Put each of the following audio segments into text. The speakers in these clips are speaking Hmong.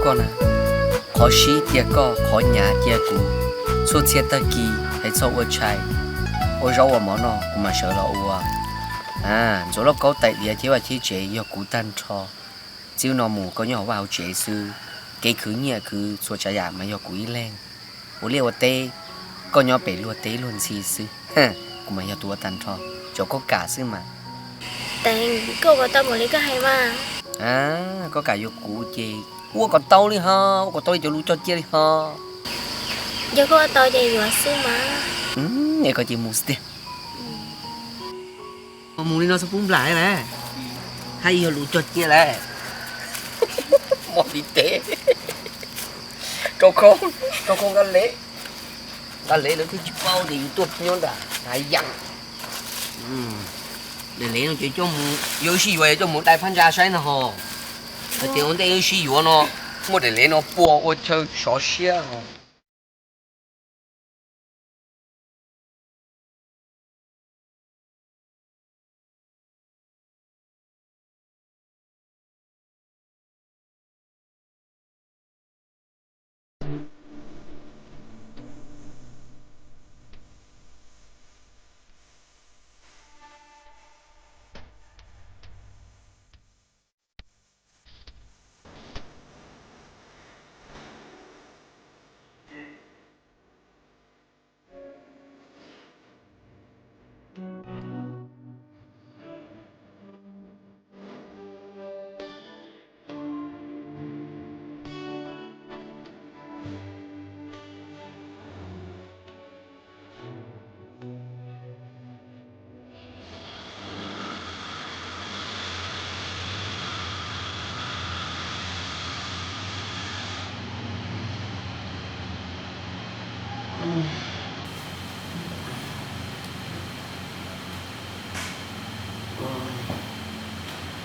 koj na, qhov sib cia koj, qhov hnyav cia kuv, txhua txhia tag kis hais txog ua tshais, ua zaub ua mov no kuv mam sawv los ua. Ntxuav lauj kaub tais diav thiab vaj thiab tsev yog kuv tag nrho. Txij no mus koj nyob hauv vaj hauv tsev xwb, kev khwv nyiaj khwv txhua tsav yam mas yog kuv ib leeg. Ua liaj ua teb, koj nyob pem luag teb luag ntxhi xwb, kuv mas yog tus ua tag nrho, tsuav koj kam xwb mas. Teev, koj ua kom tau mus li koj hais mas. Koj kam yuav kuv ces ua kom tau li ho, ua kom tau li cov lus cog cia li ho. Yog koj ua tau ces yuav xwb mas. Es koj cia mus xwb tiag. Mus li no txhob pub nplam lawm. Hais yog lus cog cia lawm. Mos li teb. Rau khau, rau khau nqa lev. Nqa lev lawv twb tsis paub tias yus tuaj nyob nram Hav Yas. Daim lev no ces coj mus, yog wb sib yuav coj mus dai phab ntsa saib no ho. Hais tias ua ntej wb sib yuav no muaj daim lev no pua ua chaw sov siab no.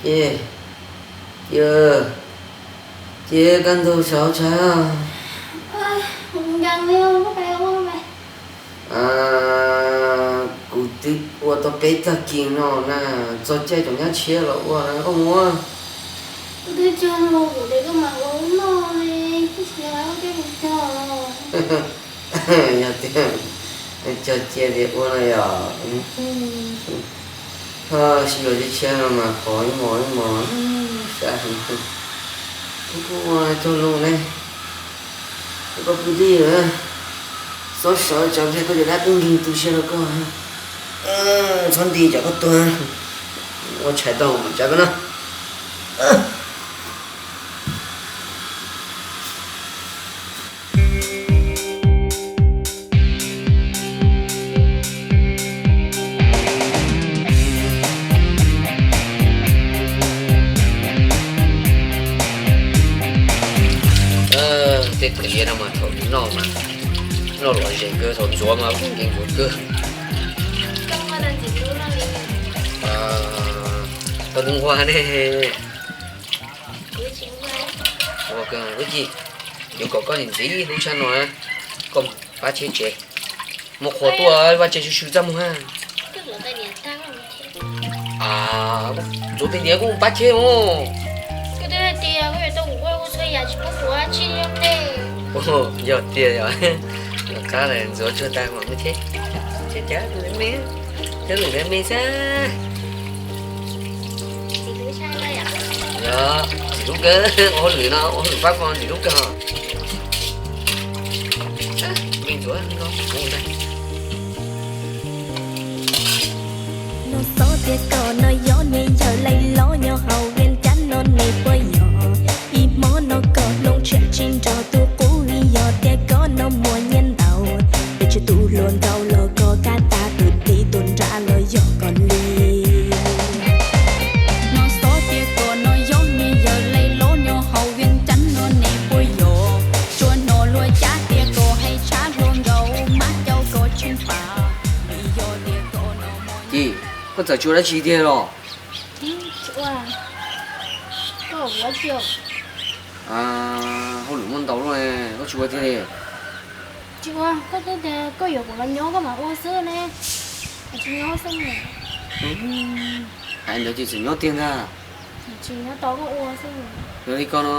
Ces, ces, ces kaj ntug sawv tshais. Kuv twb ua tau peb tag kis no na, txog caij cov nyab tshiab los ua na koj mus. Kuv twb cog los kuv tias koj mam ua ub noj li, koj tsis nco qab koj cog los. Yog tias cog cia tias ua no yog, ho sib yuav tshiab tshiab no mas qhov ib hmos ib hmos sab heev. Kuv kuj ua cog lus ne, koj pw tij lawm, txhob sawv tso, koj cov dab tub nkeeg tu siab rau koj, txhob nti tsam koj tuag, ua tshais tau mam tsa koj na. Tej tais diav no mas thaum noj mas noj lom zem kawg, thaum ntxuav mas nkees ntxuav kawg. Tau nqua ne. Ua kawg, ib chim yuav kom koj ntxim ntxim hlub tshaj no, koj pab tsheb tsev, mus qhuas tuaj vaj tse sw sw txaj muag. Ntxuav tais diav kuj pab tsheb os. Yog tiag yog, qab ntxuav tsuag tas mam mus tsheb. Tsheb cab me, cab lwm me xwb. Yog, ntxim hlub kawg, ua hauj lwm no ua hauj lwm pab koj ntxim hlub kawg os. Nov xov tias koj no yog niag yawg laij lob nyob hauv Vias Cas no ne puas yog? Ib hmo no koj hloov tshiab tsis nrog tus qub, yog tias koj no muaj nyiaj ntau, pes tsawg tus hluas nraug los koj kam tas, tus tij tus nra los yog koj li. Nov xov tias koj no yog niag yawg laij lob nyob hauv Vias Cas no ne puas yog? Tsuas hnov luag cab tias koj hais tshaj hluas nraug mas caum koj tsis npam. Ci, koj txawm tsis ua dab tsi tiag los? Tsis ua. Koj ua dab tsi? Hauj lwm muaj ntau luaj, koj tsis ua tiag li. Tsis ua, koj twb tias koj yuav kuv los nyob koj mam ua xwb ne. Tsis nyob xwb. Hais ntawd ces txawm nyob tiag ntag. Tsis nyob tos koj ua xwb. Yog li ko no,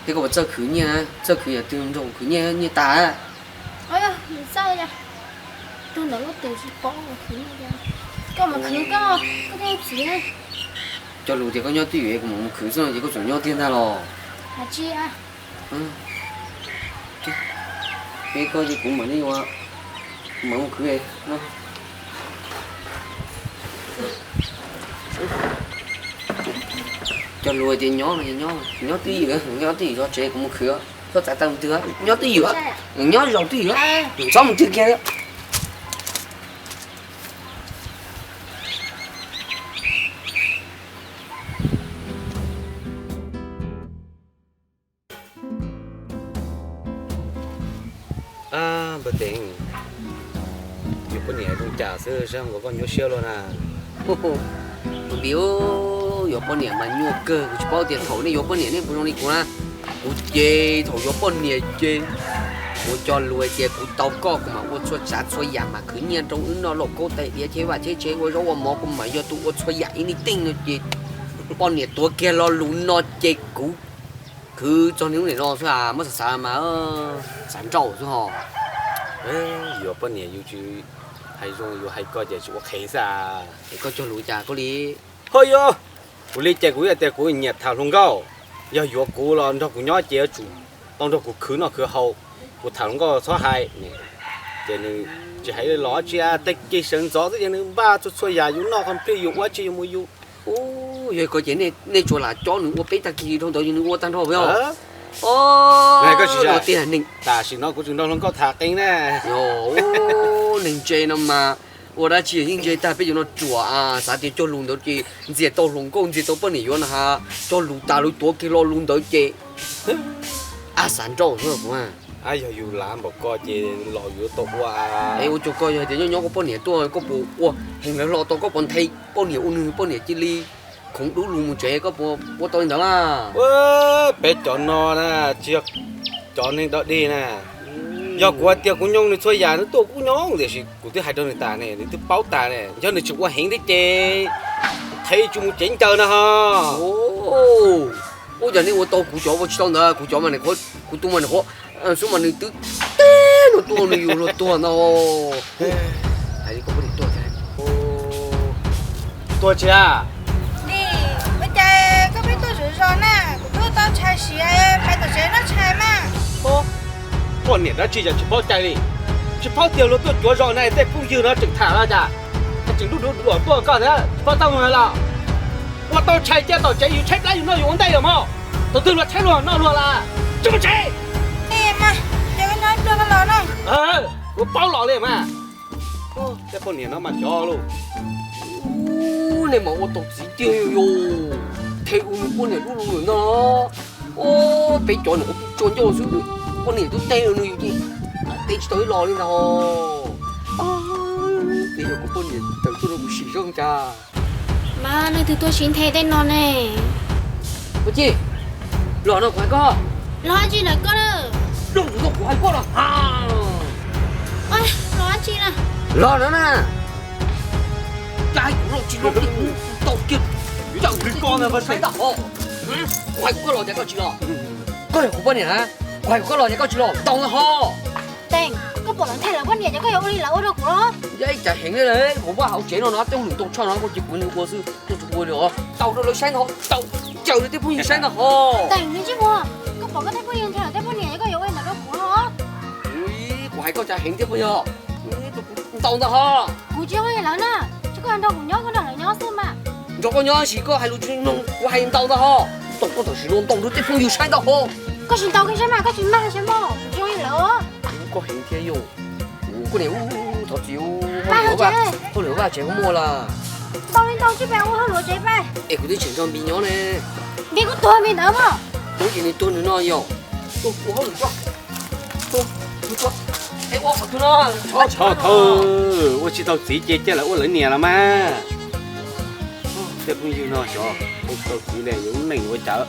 Thiab koj puas txawj khwv nyiaj? Txawj khwv yam twg nrog kuv khwv nyiaj, nyiaj tas. Tug ntawd lub twg tsis paub khwv nyiaj. Koj mas khwv koj, koj thiaj txiv. Cog lus tias koj nyob twj ywm kuv mam mus khwv xwb no ces koj tseem nyob tiag ntag los? Tsis, koj ces kuv mam li ua, kuv mam mus khwv. Cog lus tias nyob no ces nyob, nyob twj ywm, nyob twj ywm zov tsev kuv mus khwv. Txhob txav tawm mus twg, nyob twj ywm, nyob zaum twj ywm, txhob mus twg kiag. Npawg Teev, yuav poj niam zoo cas xwb saib nkaus koj nyuaj siab luaj na. Tus npis, yuav poj niam mas nyuaj kawg, kuv tsis paub tias thaum nej yuav poj niam nej puas zoo li kuv na. Kuv ces thaum yuav poj niam ces kuv cog lus hais tias kuv tau koj kuv mam ua txhua tsav txhua yam, mam khwv nyiaj rau wb noj lauj kaub tais diav, cheb vaj cheb tsev, ua zaub ua mov, kuv mam yog tus ua txhua yam ib nig teej no ces poj niam tuav kiag lo lus no ces kuv khwv txog niaj hnub nim no xwb, muab xav xav mas xav nrauj xwb ho. Yuav poj niam yus tsis hais zoo, yus hais koj ces tsis ua qhev xwb. Es koj cog lus cas koj li? Ho yog kuv li ces kuv tias kuv nyiam tham hluas nkauj, yog yuav kuv los nrog kuv nyob ces yuav tsum tau nrog kuv khwv noj khwv haus, kuv tham hluas nkauj txhob hais. Ces nws tsis hais los tsis, tej kev sawv ntxov xwb ces nws npaj txhua txhua yam yus noj, qhov pliag yus ua tsis yus mus yus. Yog koj ces nej tsuas lam cob nws ua peb tag kis dhau ntawd ces nws ua tag nrho yog? Tam sim no kuv tseem nrog hluas nkauj tham qees na. Neeg ntse no mas ua dab tsi yeej ntse tag, peb cov no ruam, xav tias cog lus ntawd ces ntxias tau hluas nkauj ntxias tau poj niam yuav na has, cog lus tas lawv tuav kiag lo lus ntawd ces ab xav nrauj xwb kuv. Yog yus lav npaum ko ces los yuav tau ua. Es ua cas koj yog tias nyob nyob koj poj niam tuaj koj puas ua heev lawv hlo tau, koj puas nthe poj niam ua nws poj niam cia li khoov dub lug mus tsev, koj puas ua tau li ntawd na? Peb cov no na, tsis yog cov neeg dog dig na. Yog kuv hais tias kuv nyoo nws txhua yam nws tuaj kuv nyoo, tiam sis kuv twb hais rau nws tas ne, nws twb paub tas ne, yog nws tseem ua heev thiab ces qhia tsis mus cev ncaws na ho. Ua cas nej ua tau kuv cov ua tsis tau ntawd, kuv cov mas kuv tu mas nws qhuav xub mas nws twb teb no tuaj nws yus luag tuag ntag. Hais li koj poj niam tuaj thiab. Tuaj tsis a? Nim, ua cas koj pheej tuaj zov zos na? Kuv tuaj tau tshais siav, pais tom tsev noj tshais mas. Poj niam dab tsi yam tsis paub cai li, tsis paub tias luag tuaj cuav zos na, tej phooj ywg no tseem tham los cas, tseem dub duav duav tuaj koj thiab tsis paub txaj muag los. Ua tau tshais cia tom tsev yus tshaib plab yus noj yus ua ntej los mog. Tus twg luag tshaib luag noj luag las, tsis mus tsev. Ces koj nyob ib pliag koj los na. Kuv paub los li mas. Tej poj niam no mas cov lauj. Nej mas ua tau txiv tiag yus, them ua nws poj niam dub lug lawm no. Peb cov nws qhuav tsuas ncauj xwb, poj niam twb teb nws yus ces teb tsis tau ib los li ntag. Peb yog kuv poj niam tawm tuaj rau kuv sim zoo cas. Mas leej twg tuaj sib nthe tej no ne? Ua ci, los no kuv hais koj. Los dab tsi lawm koj na? Los kuv hais koj los. Los dab tsi na? Los no na. Cas kuv los tsis los tau kiag. Cawm twg koj na, saib ntag ho. Kuv hais koj los cas koj tsis los? Koj yog kuv poj niam na, kuv hais koj los cas koj tsis los, ntaus ntag ho. Teem, koj pom lawv nthe lawv poj niam ces koj yuav ua li lawv ua rau kuv los? Yog ib cas heev li, kuv vaj hauv tsev no no tej lwm tus tshaj no koj cia kuv ua xwb, koj tsis ua li os. Ntaus rau lawv saib ntag ho, ntaus cawm lawv tej phooj ywg saib ntag ho. Teem, nws tsis muaj, koj pom koj tej phooj ywg nthe lawv tej poj niam ces koj yuav ua li ntawd rau kuv los? Kuv hais koj cas heev thiab puas yog? Ntaus ntag ho. Kuv tsis ua li lawv na, tsis koj nrog kuv nyob koj nrog lawv nyob xwb mas. Nrog koj nyob tab sis koj hais lus tsis mloog, kuv hais ntaus ntag ho. Ntaus koj tam sim no ntaus rau tej phooj ywg saib ntag ho. Koj tsis ntaus kiag saib mas, koj tsis mag saib mog, kuv tsis ua li lawv. Koj heev thiab yog. Kuv niam, thov txim, hauj lwm vaj tsev kuv muaj lawm. Ntaus li ntaus tsis pes ua hauj lwm tsev pes. Es kuv twb tseem nrog Npis nyob ne. Npis kuj tuag Npis ntawd mog. Tuag ces nws tuag nws no yog. Ua hauj lwm tso. Ua qhov twg no. Txhob thaum ua tsis tau txiv ces cia lawv ua lawv niam los mas. Tej phooj ywg no xyov ua tsis tau txiv ne, yuav lub neej ua cas.